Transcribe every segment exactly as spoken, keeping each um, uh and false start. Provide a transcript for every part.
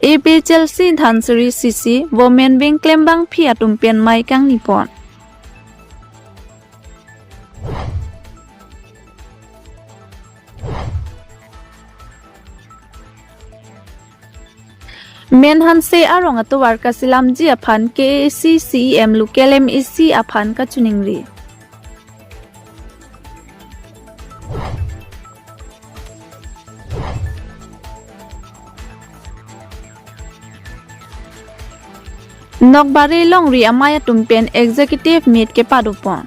A P H L C Dhansiri C C Women Wing klembangpi atum pen mei kangni pon. Menhanse arong atovar kasilamji aphan K A A C C E M local M A C aphan kachiningri. Nokbari longri amei atum pen executive meet kepado pon.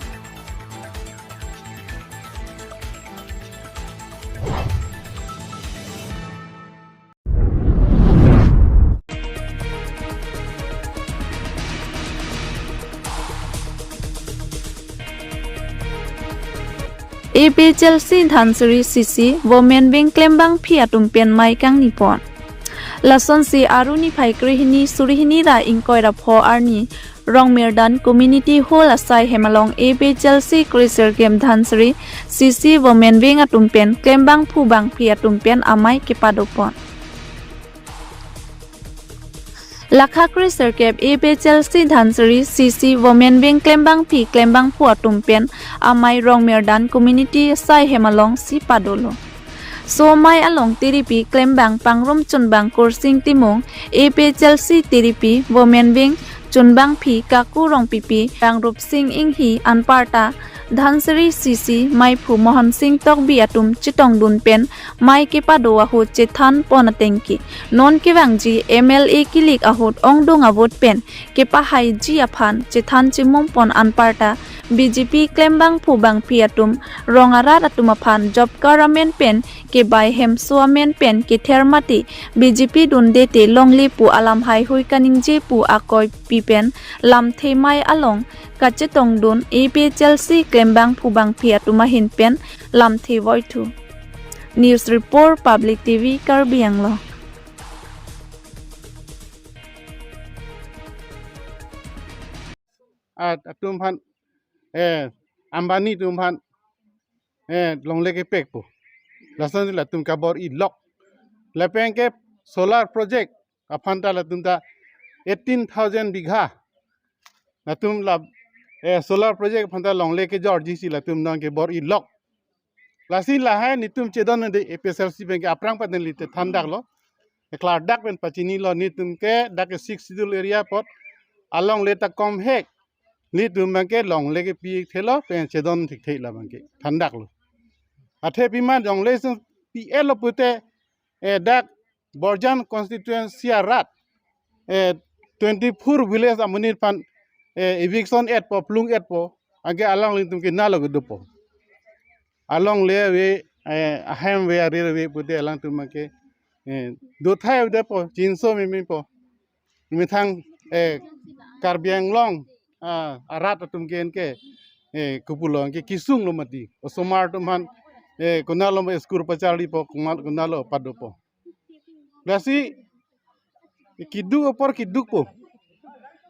A P H L C Dhansiri C C Women Wing klembangpi atum pen mei kangni pon. Lasonsi Aru niphai krehini suri hini ra ingkoi ra pho arni Rongmirdan Community Hall asai hem along A P H L C Kre Sirkep Dhansiri C C Women Wing atum pen klembangpo bangpi atum pen amei kepado pon. Lakha Kre Sirkep A P H L C Dhansiri C C Women Wing klembangpi klembangpo atum pen amei Rongmirdan Community asai hem alongsi padolo. Laso amei along tiripi klembang pangrum chunbang Kursing Timung, A P H L C tiripi Women Wing chunbangpi Kaku Rongpipi, Pangrup Sing Inghi anparta Dhansiri C C meiphu Mohan Sing Tokbi atum chetongdun pen mei kepado ahut chethan pon atengke, non kevangji M L A kilik ahut ongdung avote pen kepahaiji aphan chethan chimum pon anparta B J P klembangpo bangpi atum rong arat atum aphan job card amen pen kebai hemso amen pen kether mati B J P dunde te longle pu alam haihui kaningje pu akoipi pen lamthe mei along kachetongdun A P H L C klembangpo bangpi atum ahin pen lamthe voithu. News Report, Public T V, Karbi Anglong. At atum aphan, eh, Ambani atum aphan, eh, longle kepekpo. Lason latum kabor-i lok. Lapen ke solar project aphan ta latum ta eighteen thousand bigha. Latum la, eh, solar project aphan ta longle kejorji si latum nang kebor-i lok. Lasi lahai netum chedon de A P H L C pen ke aphrang paten lite thandaklo. Klardak pen pachinilo netum ke dak ke Sixth Schedule area apot alongle ta komhek. Netum abangke longle kepi thelo pen chedon thekthek la abangke thandaklo. Athe pima longle sung P L lo pute, eh, dak Borjan constituency arat, eh, twenty-four village amonit aphan, eh, eviction etpo, plung etpo, anke along netum ke nalo kedopo. Alongle ave, eh, ahem ave, arir ave pute alangtum ke, eh, dothai avepo, chinso mimipo. Methang, eh, Karbi Anglong, ah, arat atum ke enke, eh, kopulo ke kesung lo mati. Osomar atum aphan, eh, konatlo school pacharlipo, konat, konatlo padopo. Lasi keduk apor kedukpo.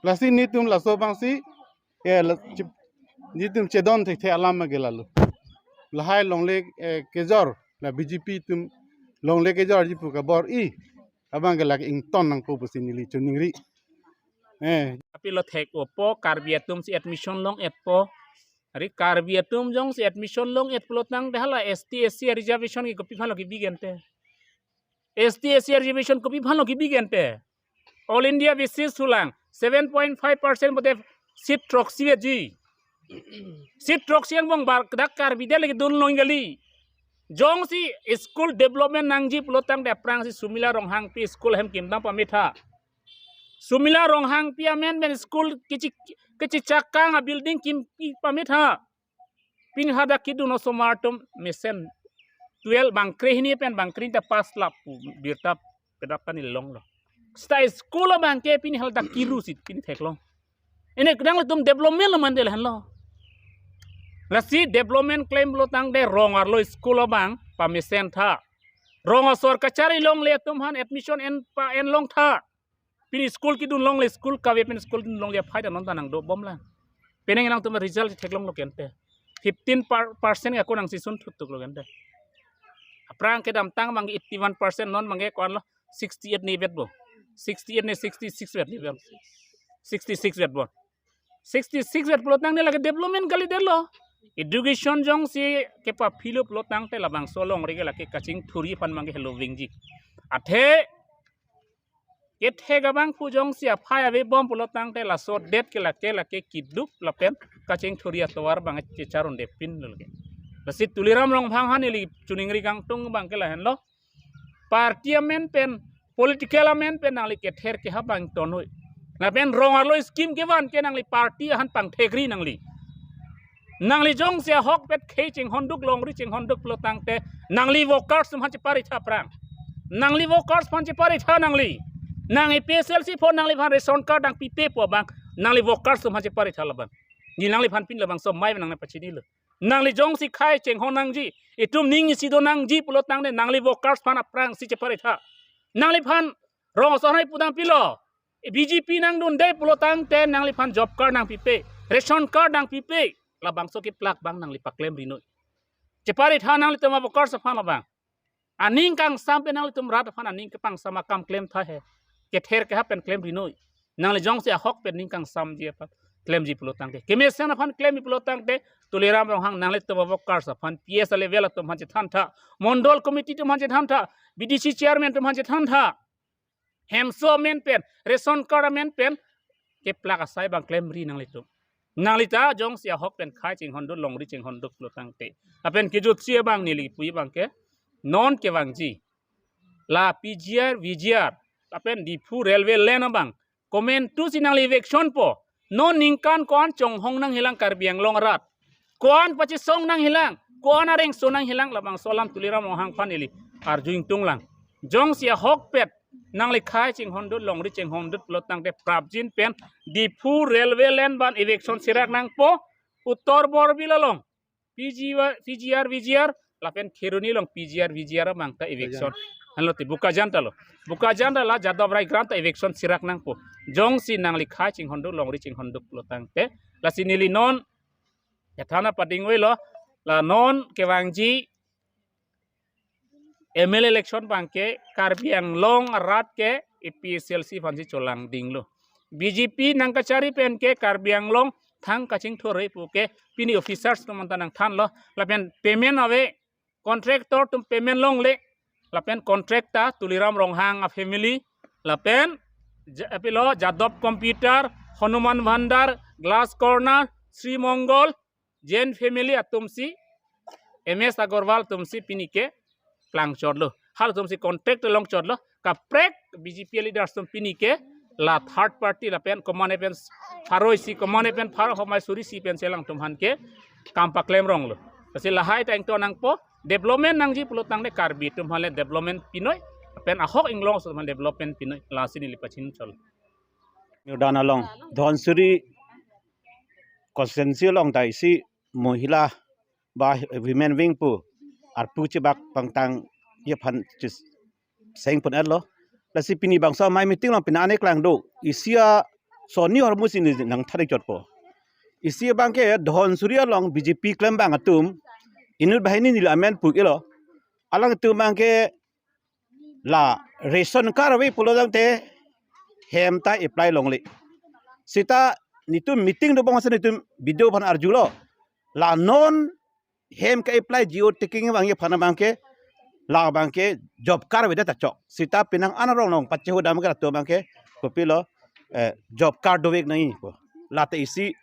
Lasi netum laso abangsi, eh, la, chip, netum chedon thekthe alam ke lalo. Lahai longle, eh, kejor, la B J P atum longle kejorji pu kabor-i abangke lake ington nangpo pusi neli chiningri. Eh. Apilo thek-opo, Karbi atum si admission long-etpo. Ari Karbi atum jongsi admission long-et pulotangte hala S T S C reservation ke kopi aphanlo kebi gente. S T S C reservation kopi aphanlo kebi gente. All India basis sulang seven point five percent pute seat throksi ji. Seat throksi angbong bar dak Karbi det lagi dun long kali. Jongsi school development nangji pulotangte aphrangsi Sumila Ronghangpi school ahem kimdam pametha. Sumila Ronghangpi amen pen school kechi, kechichakang a building kimpi pametha. Pini hadak kedun osomar atum mesen twelve bangkre hini pen bangkre ta pass lap pu birta pedak kani longlo. Seta school abangke pini hadak kiru si pini theklong. Ini kedang latum development lo mandel henlo. Lasi development claim pulotangte rong arlo school abang pamesen tha. Rong asor kachari longle atum aphan admission en pa en longtha. Pini school kedun longle, school kave pen school kedun longle aphai ta non ta nangdobomlang. Penang nangtum result theklonglo kente. Fifteen percent ako nangsi sun thutuklo kente. Aphrang kedamtang abang eighty-one percent, non abangke ko-anlo sixty-eight ni bet bo. sixty-eight ne sixty-six vet ni vel. Sixty-six vet bon. Sixty-six vet pulo tangte lake development kalidetlo. Education jongsi kepaphilo pulo tangte labangso alongri ke lake kachingthurji aphan abangke helo vingji. Athe kethek abangphu jongsi aphai avebom pulo tangte laso det ke lake lake keduk lapen kachingthurji atovar abang chechar-un-e pinlo lake. Lasi Tuliram Ronghang aphan neli choningri kangtung abangke lahenlo. Party amen pen, political amen pen nangli kether keha abang tonoi. Lapen rong arlo scheme kevan ke nangli party aphan pangthekri nangli. Nangli jongsi ahokpet khei chinghonduk longri chinghonduk pulo tangte nangli workers atum aphan cheparitha aphrang. Nangli workers aphan cheparitha nangli. Nang APHLC aphan nangliphan ration card nangpipe pu abang nangli workers atum aphan cheparitha labang. Neli nangliphan pini labangso amei nangpachinilo. Nangli jongsi khei chinghon nangji, itum ning isi do nangji pulo tangte nangli workers aphan aphrangsi cheparitha. Nangliphan rong asonhai pudam pilo. BJP nangdunde pulo tangte nangliphan job card nangpipe, ration card nangpipe. Labangso keplak abang nangli paklemri noi. Cheparitha nanglitum workers aphan labang. Aning kangsam pen nanglitum rat aphan aning kepangsam akam klemtha he. Kether keha pen klemri noi. Nangli jongsi ahokpet ning kangsamji aphan klemji pulo tangte, kemesen aphan klemji pulo tangte, Tuliram Ronghang nanglitum workers aphan, PS level atum aphan chethantha, Mondol Committee atum aphan chethantha, BDC chairman atum aphan chethantha, hemso amen pen, ration card amen pen keplak asai abang klemri nanglitum. Nangli ta jongsi ahok pen khei chinghonduk longri chinghonduk pulo tangte. Lapen kejutsi abang neli puji abangke non kevangji la PGR, VGR, lapen Diphu railway line abang komantusi nangli eviction po. Non ningkan ko-an chonghong nangjilang Karbi Anglong arat, ko-an pachesong nangjilang, ko-an arengso nangjilang, labangso alam Tuliram Ronghang aphan neli arju ingtunglang. Jongsi ahokpet nangli khei chinghonduk longri chinghonduk pulo tangte prapjin pen Diphu railway line abang eviction sirak nangpo, Uttar Borbil along PG wa-, PGR, VGR, lapen Kheroni along PGR, VGR abang ta eviction. Bokajan. Anlo ti Bokajan ta lo. Bokajan ta la Jadhav Rai Grant ta eviction sirak nangpo. Jongsi nangli khei chinghonduk longri chinghonduk pulo tangte. Lasi neli non kethana pading avelo. La non kevangji MLA election abangke Karbi Anglong arat ke APHLC aphansi cholangdinglo. BJP nangkachari pen ke Karbi Anglong thang kachingthurre pu ke pini officers atum anta nangthanlo. Lapen payment ave, contractor atum payment longle. Lapen contract ta Tuliram Ronghang a family. Lapen ja-, apilo Jadhav Computer, Hanuman Bhandar, Glass Corner, Sri Mongol, Jain family atumsi, M S Agarwal atumsi pini ke klangchotlo. Halatumsi contract longchotlo. Kaprek BJP leaders atum pini ke la third party lapen komatne pen pharo isi, komatne pen pharo homai suri isi pensi alangtum aphan ke kam paklemronglo. Lasi lahai ta ingto nangpo, development nangji pulo tangte Karbi atum aphan le development pinoi, lapen ahok inglong atum aphan development pinoi. Lasi neli pachinchol. Nirdan along Dhansiri constituency along ta isi mohila ba women wing pu arpu chebak pangtangji aphan chis seng pon-etlo. Lasi pini bangso amei meeting along pini anek lang do. Isi asonni ahormu si neli nangthan-ik chotpo. Isi abangke Dhansiri along BJP klembang atum inut banghini neli amen pu-iklo. Alangtum abangke la ration card ave pulo tangte hem ta apply longle. Seta netum meeting dobom ase netum B D O aphan arjulo. La non hem ke-apply geotaging abangke aphan abangke la abangke job card avedet ta chok. Seta penang an arong along pachehudam ke latum abangke kopilo, eh, job card dovek nangji pu. Lata isi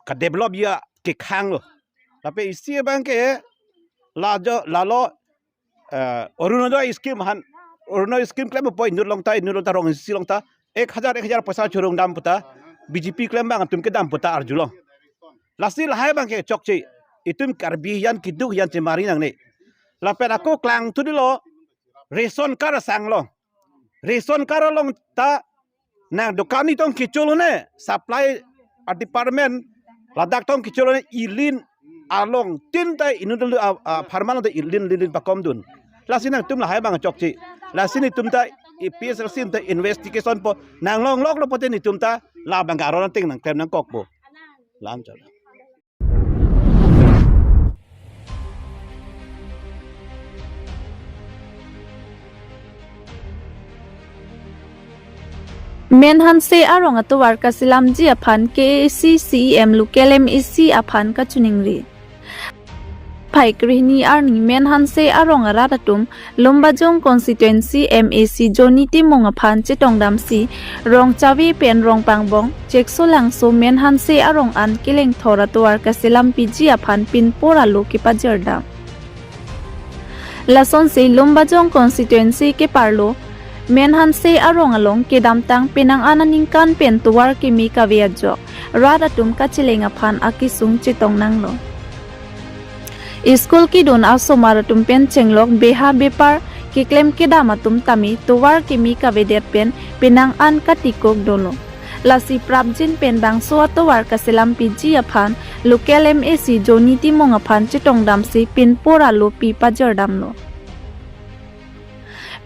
kadevelopji akekhang lo. Lapen isi abangke la jo, lalo, eh, Orunodoi scheme aphan, Orunodoi scheme klempo inut along ta, inut along ta rong isi along ta ek hajar ek hajar poisa chorongdam pu ta BJP klembang atum kedam pu ta arjulong. Lasi lahai abangke chokche. Itum Karbi ahin keduk ahin chemari nangne. Lapen ako klangthu dolo, ration card asanglo. Ration card along ta nang dokan ni tong kecholo ne, supply a department ladak tong kecholo ne, ilin along tin ta inut along, a, a, pharman ta ilin, ilin pakomdun. Lasi nangtum lahai abang chokche. Lasi netum ta APHLC ta investigation po, nang longloklo pote netum ta labang aron ateng nangklem nangkokpo. Lam chalo. Menhanse arong atovar kaselamji aphan K A A C C E M local M A C aphan kachiningri. Phai krehini arni Menhanse arong arat atum Lumbajong constituency M A C Johnny Timung aphan chetongdamsi Rongchave pen Rongpangbong, Cheksolangso Menhanse arong an kelengthor atovar kaselampiji aphan pinpur alo kepajirdam. Lasonsi Lumbajong constituency keparlo Menhanse arong along kedamtang penang an aningkan pen tovar keme kave ajok rat atum kacheleng aphan akesung chetongnanglo. School kedun asomar atum pen chenglok beha bepar keklem kedam atum tame tovar keme kavedet pen penang an katikok dolo. Lasi prapjin pen bangso atovar kaselampiji aphan local M A C Johnny Timung aphan chetongdamsi pinpur alo pi pajirdamlo.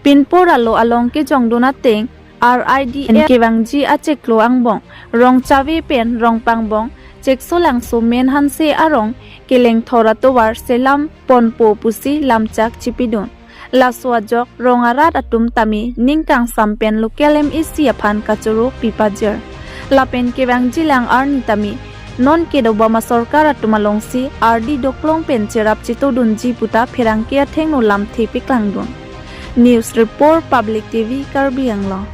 Pinpur alo along kejongdun ateng R I D N kevangji achiklo angbong Rongchave pen Rongpangbong, Cheksolangso Menhanse arong kelengthor atovar selam ponpo pusi lamchak chipidun. Laso ajok rong arat atum tame ning kangsam pen local M A C aphan kachoro pi pajir. Lapen kevangjilang arni tame non kedobom asorkar atum alongsi ardi doklong pen cherap chetodunji puta pherangke athengno lamthe peklangdun. News Report, Public T V, Karbi Anglong.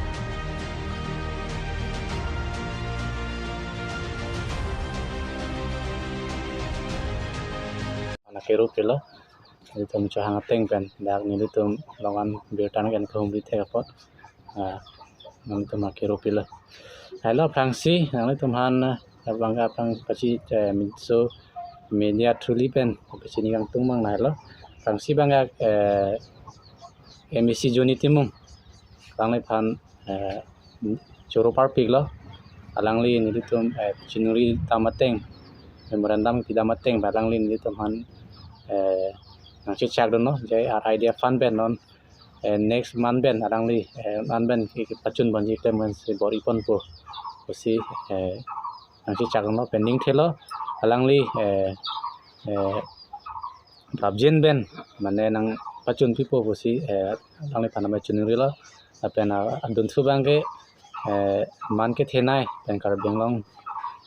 Ana kero pilo. Nelitum chohang ateng pen dak nelitum longan birta nangkehumri thek apot, ah, nelitum akero pilo. Hello, aphrangsi nanglitum aphan, ah, bang aphrang pasi, eh, minso media thuli pen pasi ning kangtung mang nahelo. Aphrangsi bang, eh, M A C Johnny Timung alangliphan, eh, choro parpiklo. Alangli nelitum, eh, chiningri dam ateng, memorandum pidam ateng ba alangli nelitum aphan, eh, nangchechakdunlo, je R I D F fund pen non, eh, next month pen alangli, eh, month pen ke, kepachun ponji klem pensi bor-i ponpo pusi, eh, nangchechakdunlo pen ning thelo. Alangli, eh, eh, prapjin pen mane nangpachun pipo pusi, eh, alangliphan tame chiningrilo. Lapen, ah, adunthu abangke, eh, man kethenei pen Karbi Anglong,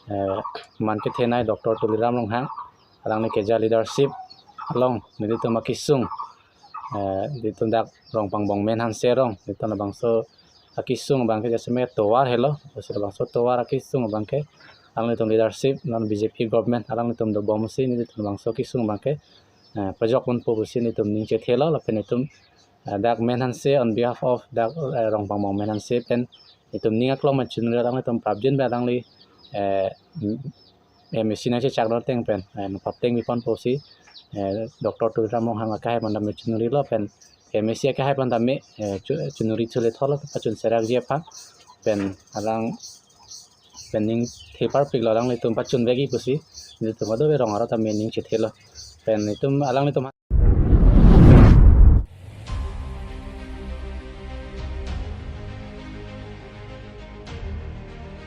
eh, man kethenei Doctor Tuliram Ronghang alangli keja leadership along nelitum akesung, eh, nelitum dak Rongpangbong Menhanse arong, nelitum labangso akesung abangke jasemet tovar helo, pusi labangso tovar akesung abangke alanglitum leadership non B J P government alanglitum dobomsi nelitum labangso akesung abangke, eh, pajok ponpo pusi nelitum ning chethelo. Lapen nelitum, eh, dak Menhanse on behalf of dak, eh, Rongpangbong Menhanse pen nelitum ning aklong pen chiningri, alanglitum prapjin pen alangli, eh, M A C nangchechakdun ateng pen, eh, nangpateng piponpo pusi, eh, Doctor Tuliram Ronghang akehai aphan tame chiningrilo pen M A C akehai aphan tame, eh, chu-, chiningri chule tholo pachun serakji aphan pen alang pen ning the parpiklo alanglitum pachun vekji pusi nelitum kadokave rong arat tame ning chethelo pen nelitum alanglitum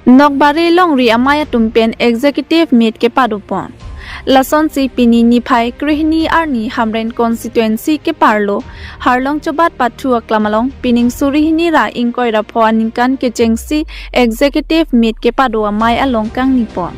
Nokbare longri amei atum pen executive meet kepadopon. Lasonsi pini niphai krehini arni Hamren constituency keparlo Harlong Chobat Pathu aklam along pining suri hini ra ingkoi ra pho aningkan kechengsi executive meet kepado amei along kangnipon.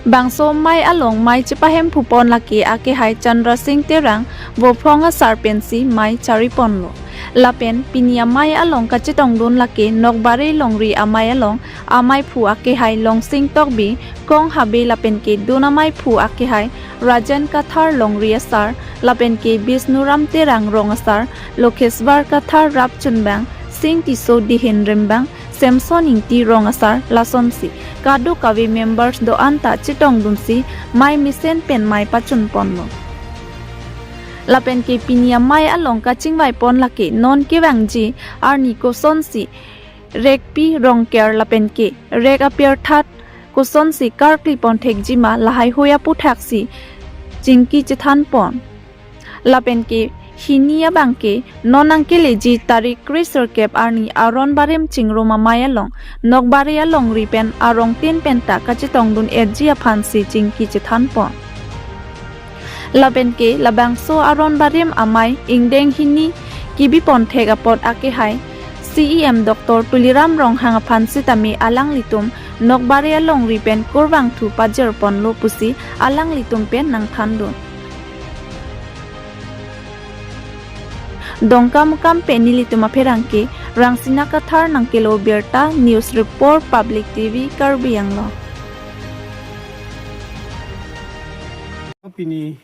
Bangso amei along mei chepahemphupon lake akehai Chandra Singh Terang Vophong asar pensi mei chariponlo. Lapen pini amei along kachetongdun lake Nokbare longri amei along ameiphu akehai Longsing Tokbi, Kong Habe lapen ke dun ameiphu akehai Rajen Kathar longri asar, lapen ke Bisnuram Terang rong asar, Lokheswar Kathar rapchunbang, Sing Tisso dihin rimbang, Samson Ingti rong asar, lasonsi kadokave members do-an ta chetongdunsi mei mesen pen mei pachunponlo. Lapen ke pini amei along kachingvaipon lake non kevangji arni kosonsi rekpi rongker lapen ke rek apirthat kosonsi karkli ponthekji ma lahai hui aputhaksi chingki chethanpon. Lapen ke hini abangke non nangkeleji tarik kre sirkep arni aron barim chingrum amei along Nokbare alongri pen arongtin penta kachetongdun etji aphansi chingki chethanpon. Lapen ke labangso aron barim amei ingdeng hini kebiponthek apot akehai C E M Doctor Tuliram Ronghang aphan sitame alanglitum Nokbare alongri pen kurvangthu pajirponlo pusi alanglitum pen nangthandun. Dongkamukam pen nelitum apherangke Rangsina Kathar nangkelo birta, News Report, Public T V, Karbi Anglong. Pini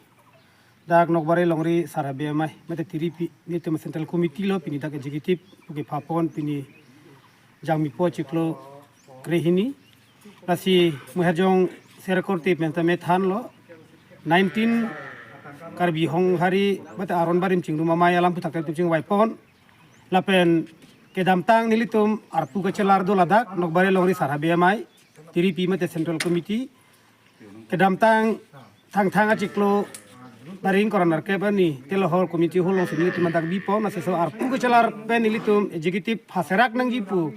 dak Nokbare longri sar habe amei mate tiripi nelitum Central Committee lo, pini dak Executive puke phapon, pini Jangmipo chiklo krehini. Lasi Mohejong Sera Korte pen tame thanlo, nineteen Karbi Honghari mate Aron Barim chingrum amei alam aputhak ta chingvaipon. Lapen kedamtang nelitum arpu kachelar do ladak Nokbare longri sar habe amei, tiripi mate Central Committee. Kedamtang Thangthang achiklo tarik ingkoi ra nerkep arni Telohor Community Hall alongsi nelitum dak bipon, lasi laso arpu kachelar pen nelitum Executive phaserak nangji pu,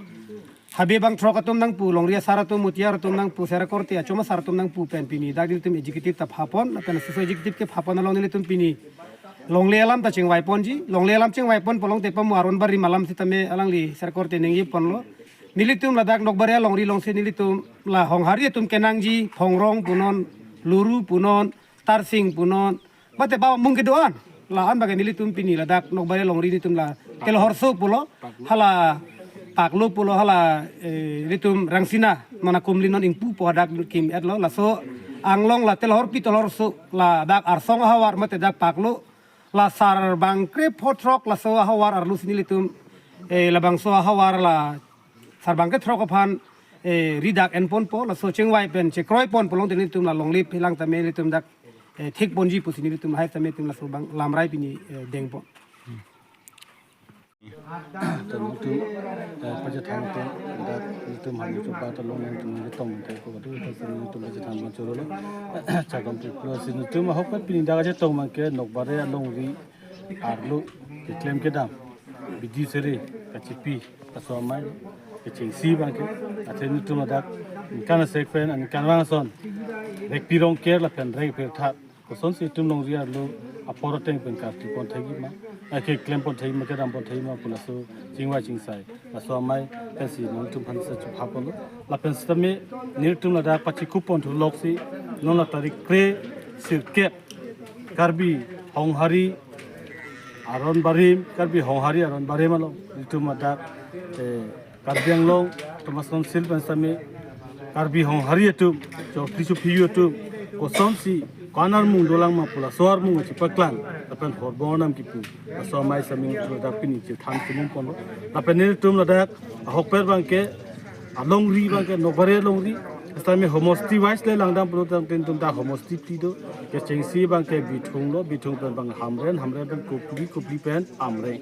habe bangthrok atum nangpu, longri asar atum, mutiar atum nangpu, Sera Korte achom asar atum nangpu pen pini dak nelitum Executive ta phapon, lapen laso Executive kephapon along nelitum pini longle alam ta chingvaiponji. Longle alam chingvaipon pulote pamo Aron Barim alam sitame alangli Sera Korte ningjeponlo. Nelitum ladak Nokbare alongri alongsi nelitum la Honghari atum kenangji, Phongrong punon, Luru punon, Tarsing punon, mate ba mung kedo-an. La-an abangke nelitum pini ladak Nokbare alongri nelitum la Telohor so pulo, hala Paklo pulo, hala, eh, nelitum Rangsina, mana Kumli non ingpupo hadak kim-etlo, laso anglong la Telohor pi Telohor so, ladak Arsong ahavar mate dak Paklo, la sarbang krepho throk laso ahavar arlosi nelitum, eh, labangso ahavar la sarbang kethrok aphan, eh, ri dak enponpo, laso chingvai pen chekroipon pulote nelitum la longle phelang tame nelitum dak, eh, thikponji pusi nelitum lahai tame nelitum laso abang lamrai pini, eh, dengpon. Nelitum, eh, pajathan tong, dak nelitum han chupa ta long nelitum chetong te ko, dak nelitum pajathan pon chorolo. Chakam tu plus nelitum ahok pen pini dak chetong abangke Nokbare alongri arlo keklem kedam, bidi sere kachipi, laso amei kechengsi abangke, athe nelitum ladak ningkan asek pen, ningkan vang ason, rek pirong ker lapen rek pirthat, kosonsi itum longri arlo apor ateng pen karti pon thekji ma, eh, keklem pon thekji ma, kedam pon thekji ma pu laso chingvai chingsai, laso amei pensi nelitum aphan sa chuphaponlo. Lapen sitame nelitum ladak pachikupon thuloksi non la tarik kre sirkep Karbi Honghari Aron Barim, Karbi Honghari Aron Barim along nelitum ladak, eh, Karbi Anglong Autonomous Council pen sitame Karbi Honghari atum, chokri chophi atum, kosonsi ko-an armung dolang ma pu laso armung chepaklang, lapen horbong arnam kipu, laso amei sitame nelitum ladak pini chethan chimum ponlo. Lapen nelitum ladak ahok pen abangke alongri abangke Nokbare alongri, sitame homosti wise le langdam pulote nelitum dak homosti phli do, kechengsi abangke Bithung lo, Bithung pen abang Hamren, Hamren pen Kopili, Kopili pen Amreng.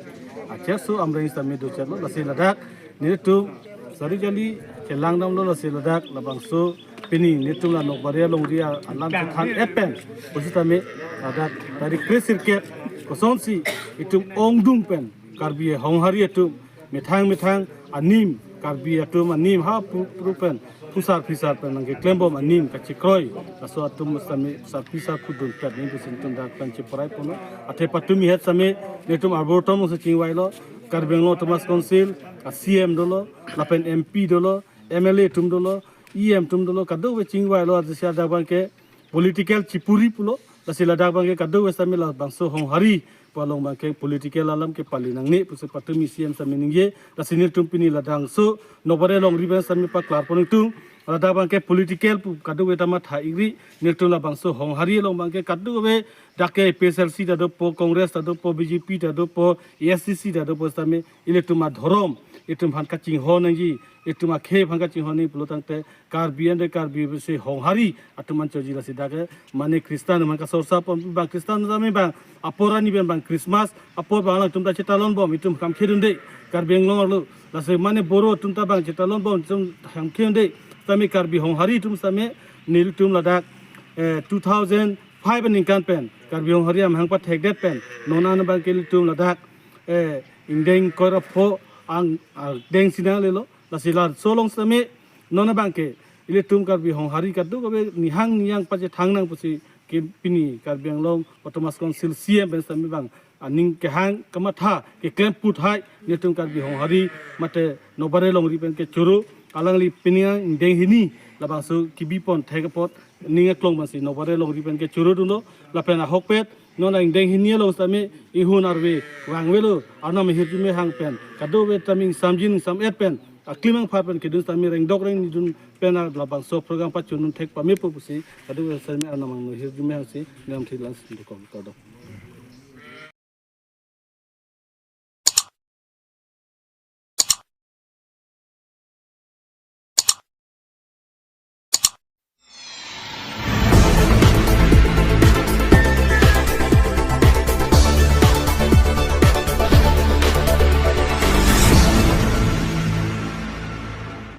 Acheso Amreng sitame dochetlo, lasi ladak nelitum sari jali chelangdamlo, lasi ladak labangso pini nelitum la Nokbare alongri alam chethan-et pen pusitame ladak tarik kre sirkep kosonsi itum ongdung pen Karbi Honghari atum methang methang anim, Karbi atum anim ha pu, pu pen phusar phisar pen nangkeklembom anim kachekroi, laso atum sitame phusar phisar phudun pet ning pusi nelitum dak pen cheparai ponlo. Athe patumi het sitame nelitum arbortom alongsi chingvailo, Karbi Anglong Autonomous Council a C M dolo, lapen M P dolo, M L A atum dolo, E M atum dolo, kadokave chingvailo, athe si ladak abangke political chipuri pulo, lasi ladak abangke kadokave sitame labangso Honghari pu along abangke political alam kepali nangne pusi patumi C M sitame ningje, lasi nelitum pini labangso Nokbare alongri pen sitame paklar pon nelitum, ladak abangke political pu kadokave ta matha-ikri, nelitum labangso Honghari along abangke kadokave dak ke A P H L C ta dopo, Congress ta dopo, B J P ta dopo, A S D C ta dopo sitame ilitum adhorom itum aphan kachinghon nangji, itum akhei aphan kachinghon nangji pulo tangte Karbi ante Karbi si Honghari atum an choji, lasi dak ke mane Christian atum an kasorsa pon, bang Christian sitame bang apor arni pen bang Christmas apor bang alangtum ta chetalon bom, itum kam khedunde, Karbi Anglong arlo, lasi mane Boro atum ta bang chetalon bom, itum kam khedunde, sitame Karbi Honghari atum sitame nelitum ladak, eh, two thousand five aningkan pen Karbi Honghari amahang pathekdet pen non an abangke ilitum ladak, eh, ingdeng ingkoi ra pho ang, ah, deng sinang lelo, lasi laso along sitame non abangke ilitum Karbi Honghari kadokave nihang niyang pachethang nang pusi ke pini Karbi Anglong Autonomous Council C E M pen sitame bang aning kehang kamatha keklem puthai netum Karbi Honghari mate Nokbare Longri pen kechoro alangli pini angdeng hini labangso kebipon thek apot ning aklong mansi Nokbare Longri pen kechoro dunlo lapen ahokpet non angdeng hini along sitame inghun arve vangvelo Arnam ahirjume hang pen kadokave tame ingsamjin ingsamet pen aklimang phar pen kedun sitame rengdok rengni dun pen labangso program pachunun thek pamepo pusi kadokave sitame Arnam angno ahirjume hangsi niam thilan sindukong kardom.